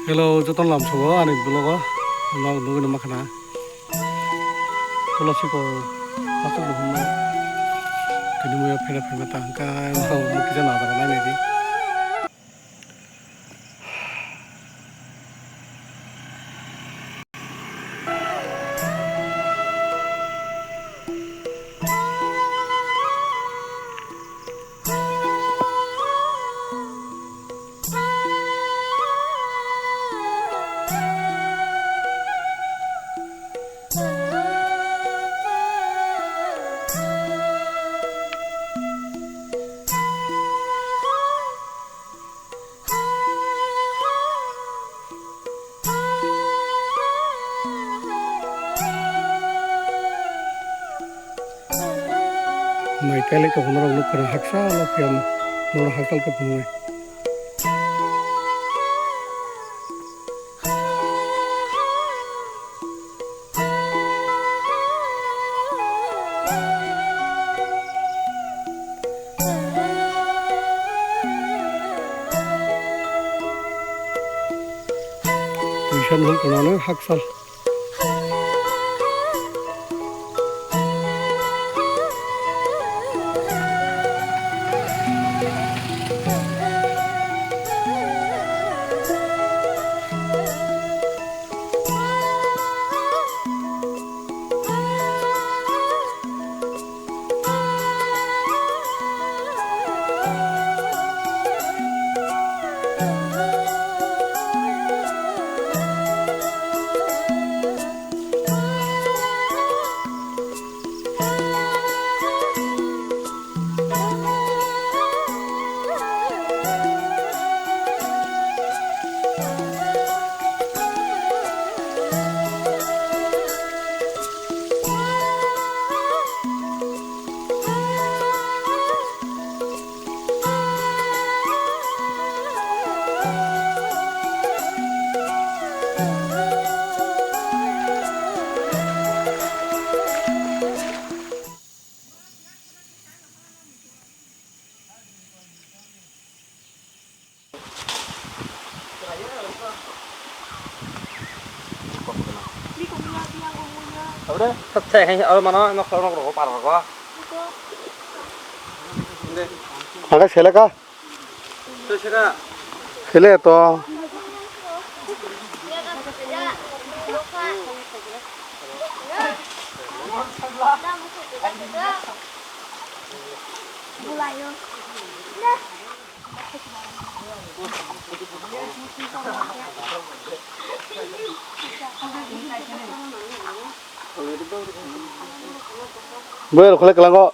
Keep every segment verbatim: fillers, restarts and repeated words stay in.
Hello, joto lamsogo ani vlog o, no nugwi no makhana. Tulasi ko, asuk bo hwnma. Tini muya phena phena ta hwnkha, no mukisa na jaga nai nai di. Mai kailai tongkha norok nukha na haksa no phiya norok hakchal khe phunuknai. Tuition hwn tongmani haksa. Thai hai aro mano nok nok rok par rok. Aga seleka. Sele to. Boyar khole kelango.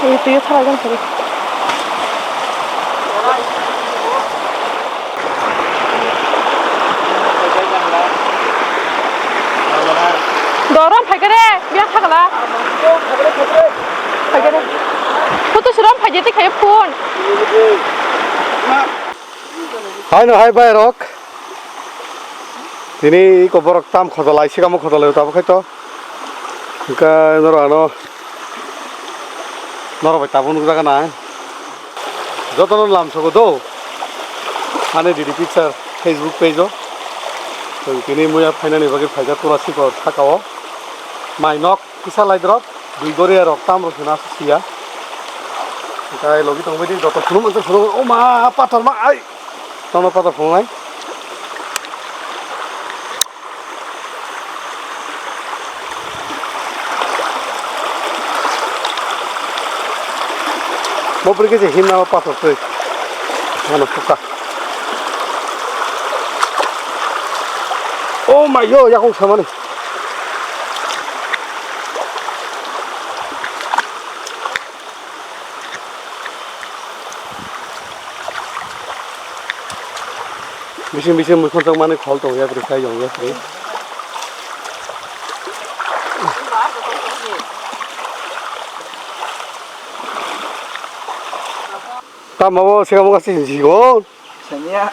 Twi, twi, twi, twi. Dorom phaikare, biya thagla. Phaikare. Photo suram phaijete khai phone. Hai no hai bai rok. Tini iko borok tam khotolai, sikamo khotolai tabuk khai to. Hingke norok ano, norok bai tabuk nukjago na. Jotono lamsogo do. Ani D D picture Facebook page o. Tini muya phainani bagwi phaijak Tulasi por sakao. Mai nok. Kisa laidrop, dui goria rok tam rok hina siya. Hingke logi tongbai di, joto phunuk mantong phunuk, o ma, pathor ma, ai. Tono pathor phunuknai. Bo bwrwi khe je himna pathor twi. Ano suka. O ma yo, yakung samani. Bising bising mui khonsok mani khol tong ya, bwrwi khai yong ya, bwrwi. Tamo bo sika mo kasi jigo. Sanya.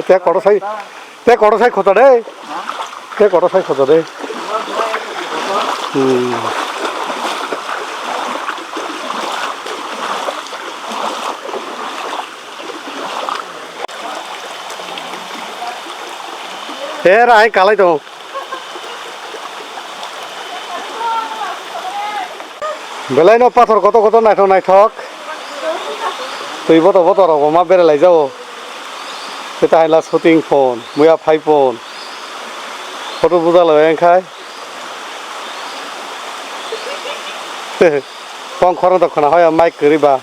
Te koto sai, te koto sai khota de. Te koto sai khota de. Hmm. Era ai kalai tongo. Belai no pathor kotor kotor naithok naithok. Twi boto boto rok bo ma berai lai jao. Khe ta hai la shooting phone, muya phai phone. Photo buja lai wngkhai. Tong khorang to khwna hoya mic kwrwi ba.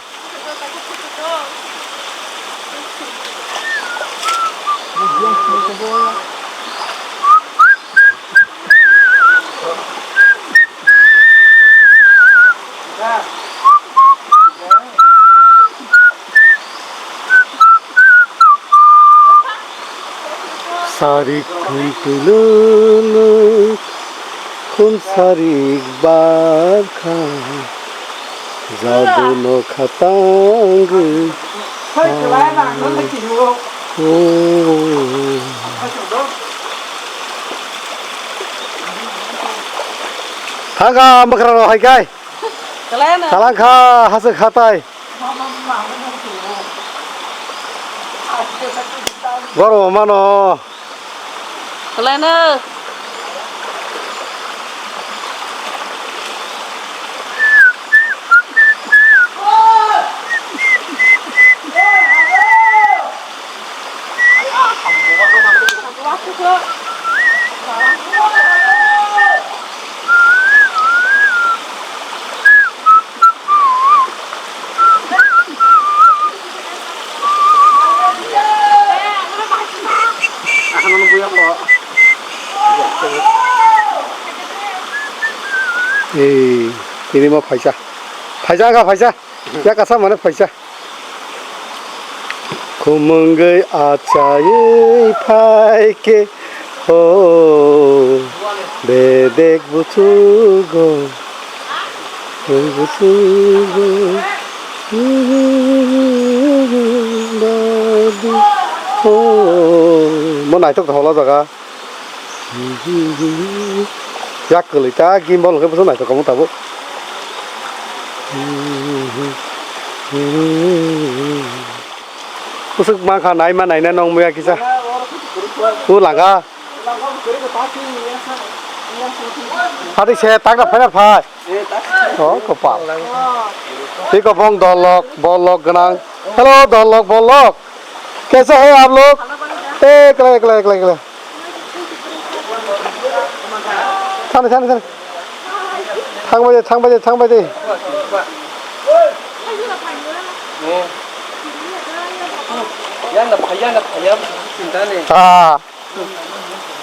Sarik khum tululuk, khum sarik barkha, jadu no khatang. Thangka mwkhra rok hai kai. Kalangkha haswk hatai. Goro mano. Kalai no. Ei, ini ma phaisa. Phaisa ga phaisa. Ya kasa mane phaisa. Khumungwi achaiwi phaikhe ho, bedek buchugo, buchugo, dadu ho. Mo naithok thok o jaga. Yak kwlwi ta gimbal hwnkhe bwswk naithok kamo tabuk. Bwswk mankha naima naina nong muya kisa. O langa. Hati se takra phaina phai. O kopal. Tei kobong dolok, bolok gwnang. Hello, dolok, bolok. Kaisa hai aap log? Eh, ekla, ekla, ekla, ekla. Thani, thani, thani. Thangbai de, thangbai de, thangbai de. Yang na phaya, na phaya, chinta ne. Ah.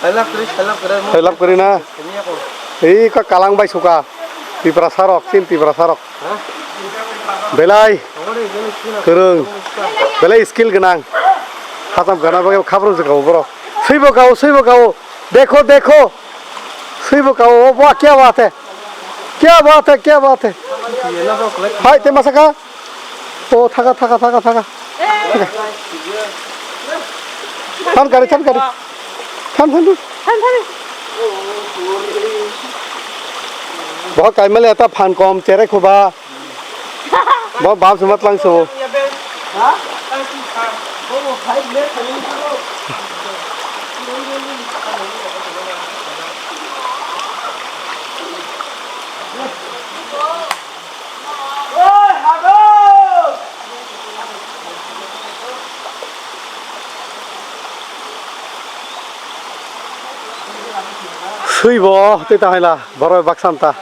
Help kwrwi, help kwrwi. Help kwrwi na? Kwrwi ya ko. Ei ka kalang bai suka. Tiprasa rok, chin Tiprasa rok. Ha? Belai. Ore, gele sila. Kwrwng. Belai skill gwnang. Hacham gana bagwi khaprok se kao borok. Swibo kao, swibo kao. Dekho, dekho. Swibo kao. O, wah, kya baat hai? Kya baat hai? Kya baat hai? Hai, te masa ka? O, thaka, thaka, thaka, thaka. Than kari, than kari. Than, than, than. Than, than. Bo kaimali eta phan kom, chere khuba. Bo bam suma tlang su. Swibo tei ta haila borok baksa ta.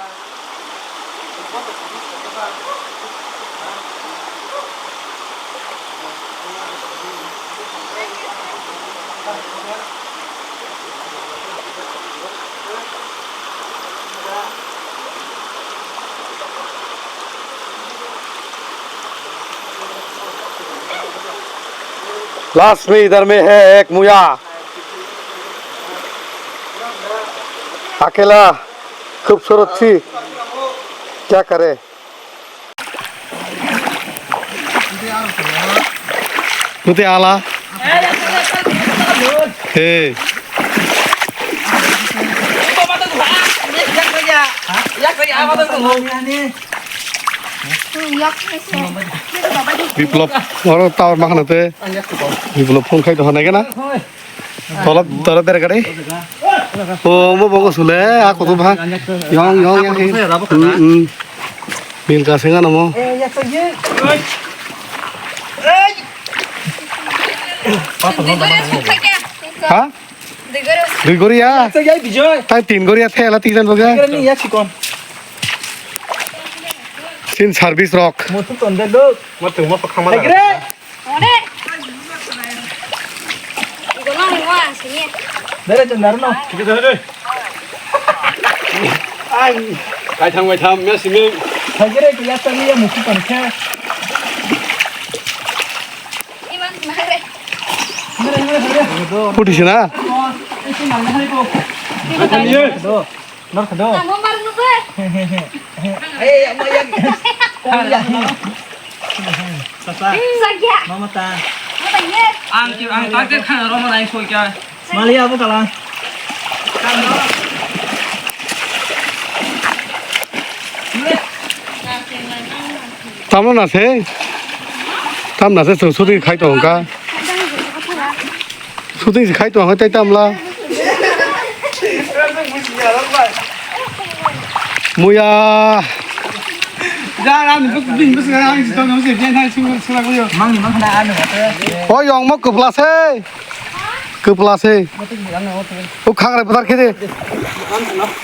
Last में इधर में है एक मुया, अकेला खूबसूरत सी, क्या करे। Muti ala. Hey. Biplop, oro tower ma khana te. Biplop phone khai to hanai gana. Tolop, tolop bere gari. O, mo bongo sule, a kutu bha. Yong, yong, yong. Hmm, hmm. Bil ka singa namo. Ha? Dui goriya. Tai tin goriya thela tijan boga. Tin service rok. Mo tu tonde do. Mo tu mo pakhama. Ore. Igo no mo asini. Dere chundar no. Kike dere dere. Ai. Kai thang bai tham me sini. Hagere ke ya tani ya musi pan khe. Iman mare. Mere mere mere. Puti sina. Isi nang hari ko. Iman tani. Do. Nor khado. Amo mar nube. Ai, amo ya. Kong ya. Sasa. Sagya. Mama ta. Mama ye. Ang ki, ang target khana roma nai soi kya. Mali abo kala. Tamo na se. Tam na se, so, so, khai to ka. Shooting se khai tong hai tai tamla. Muya. Mangni mang khana ano. O yong mo kwpla se. Kwpla se. O khangra bwthar khe de.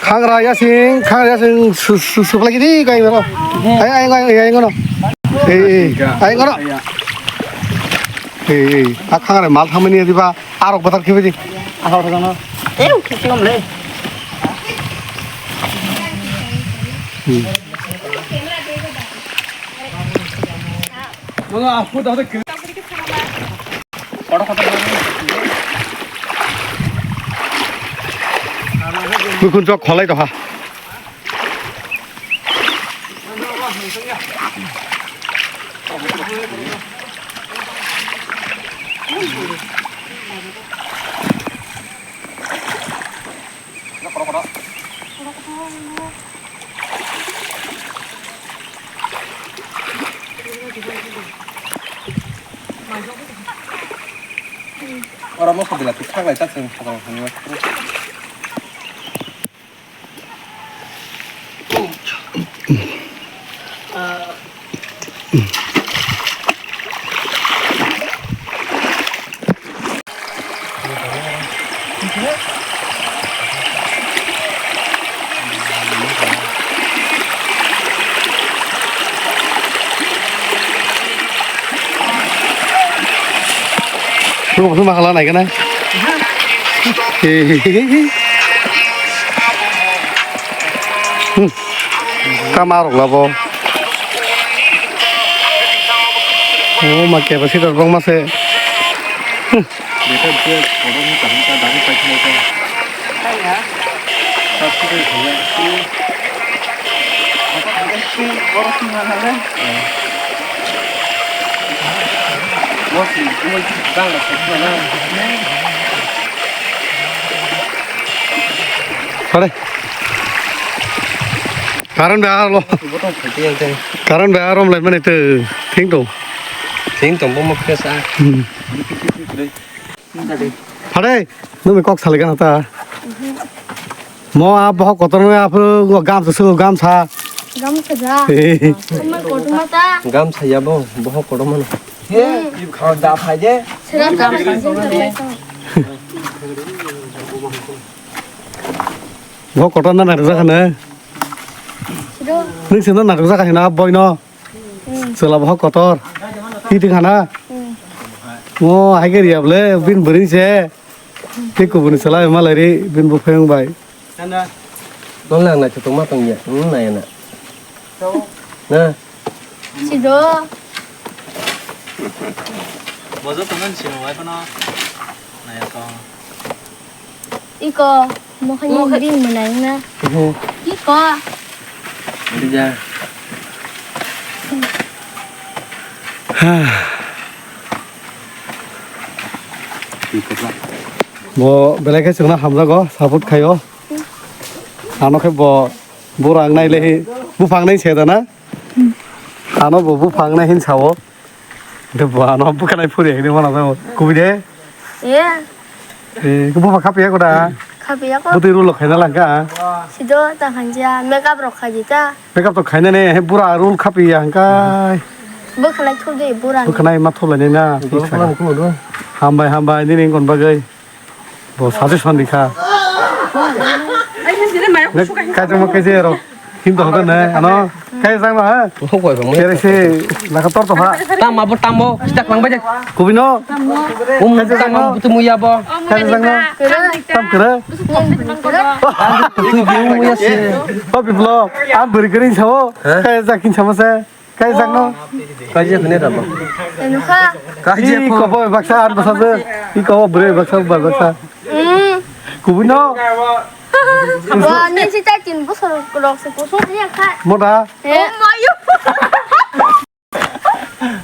Khangra yasing, khangra yasing su, su, suplai di kai mero. Ai, ai, ai, ai, ngono. Ei, ei, ai, ngono. Ei, ei, a khangra mal thamani diba. Arok bwthar khibi di. Arok bwthar no. Eh, khibi om le. Hmm. Bukhun chok kholai doha. Oro mokol bila tu thaklai ta chwng sakang thangma. Nung, nung ma khala nai kana? Hmm. Kama rok labo. Oh, ma khe ba sidor bang ma se. Hmm. Hare. Current bai aro. Current bai aro lai mani te thing to. Thing to bomo kesa. Hmm. Hare, nung kok sali kana ta? Mo a bohok kotor nung aphuru gamsa su gamsa. Gamsa ja. Hey. Umar kotor mata. Gamsa ya bo, bohok kotor mana? He, khawda phai de. Sira ta. Bohok kotor na na rwjak hana. Siro. Nung sino na rwjak hana boy no. Hmm. Chwla bohok kotor. Twi twi khana. Hmm. Mo hai khe riya bole, bin bwrwi se. Tei kubuni chwla bai malai ri, bin buphayung bai. Nang nai to tongma tong ya. Hmm, nai na. Na. Sido. Bojo tongmani sino wai phano. Nai to. Iko, mohani Mohai. Bini mwnai na. Oho. Iko. Rija. Bo belai khe chwngno hamjago, support khaio. Ano khe bo bura wngnai le buphang nai se da na? Ano bo buphang nai hin sao. De bo ano bwkhanai phuri hini mana sao. Kubi de? Ye. Eh, buphang khapiya koda? Khapiya ko. Bwtwi rul khaina langka. Sido ta khanjia, makeup rok khaji ta. Makeup to khaina ne, he bura rul khapiya hangkai. Bwkhanai thu de bura. Bwkhanai ma thulai na. Hambai, hambai, nini kon bagwi. Bo suggestion rikha. Nek kaisa mo kaisa rok. Him to hoda ne, ano. Kaisa jang ha. Kere se, laka tor to ha. Tamo bo tamo, kita klang baje. Kubino. Um, tamo butu muya bo. Kaisa jang ha. Tam kere. Tui biu muya se. O biblo, am beri kering sao. Kaisa jang kin sao se. Kaijak no? Kaijak ne dabo. Nukha. Kaijak ko. Iko bo baksa an basa je. Iko bo bre baksa ba baksa. Hmm. Kubui no? Wa, ni si ta tin bosor rok se kusung ya kha. Moda? Eh. Oh my.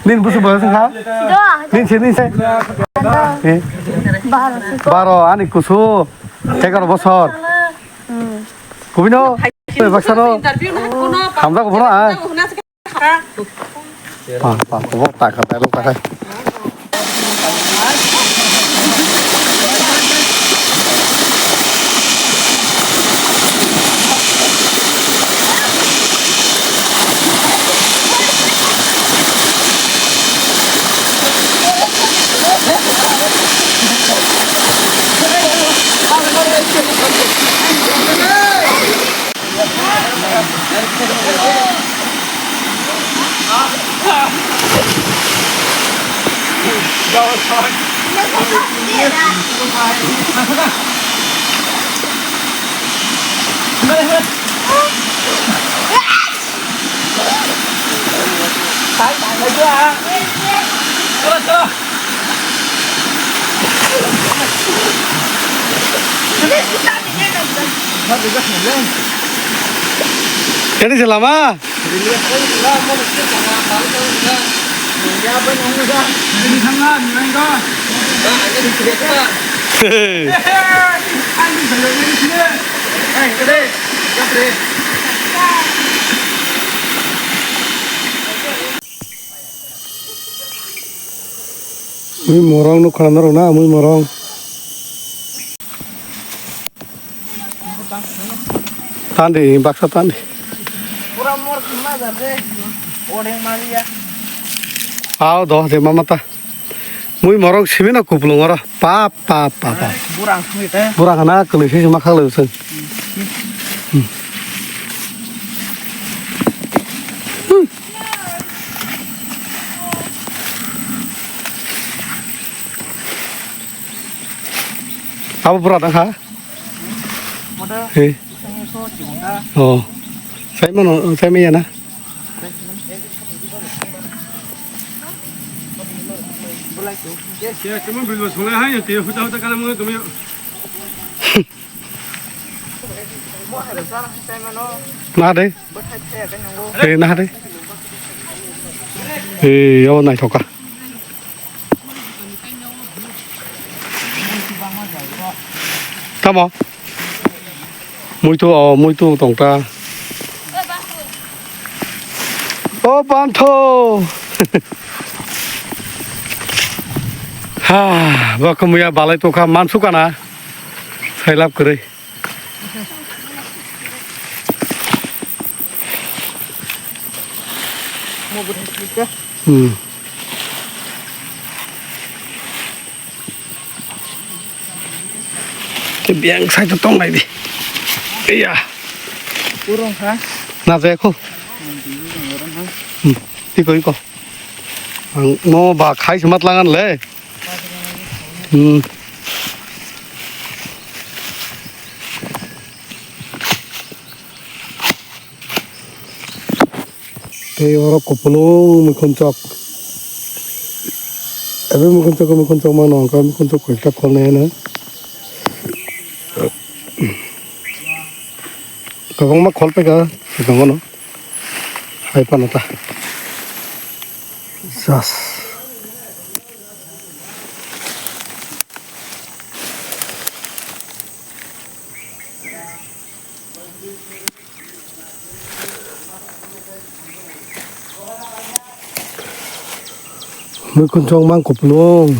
Nin bosor ba kha? Do. Nin se, nin se. Eh. Baro se. Baro ani kusu. Egar bosor. Hmm. Kubui no? Baksa no? Hamjak bono, ah. Pa, pa, bo ta kha, ta lo ta kha. Kani se lama? Mui morong nukha norok na, mui morong. Tandi, baksa tandi. Pura mor khima jate. Odeng maliya. Aw, doh de mama ta. Mui morong simi na kupulung oro. Pa, pa, pa, pa. Burang simi te. Burang hana kwlwi se ma khaklwi se. Abo bura dang ha? He. Oh. Sai mano, sai maya na? Na de. Ei, na de. Ei, o naithok kha. Tamo? Muitu, o, muitu tongta. O, bantho. Ha, ba kumuya balai tokha mansukana. Sailap kwrwi. Hmm. Te biyang side o tong lai di. Iya. Urung kha. Na je ko. Hmm. Iko, iko. Ang mo ba khai se mat langan le. Hmm. Tei oro kupulung muikhunchok. Abo muikhunchok, muikhunchok mano hwnka, muikhunchok koita khornai hwno. Kwbangma khol paikha, kwbangmano. Hai phano ta. Just. Muikhunchwng mang kupulung.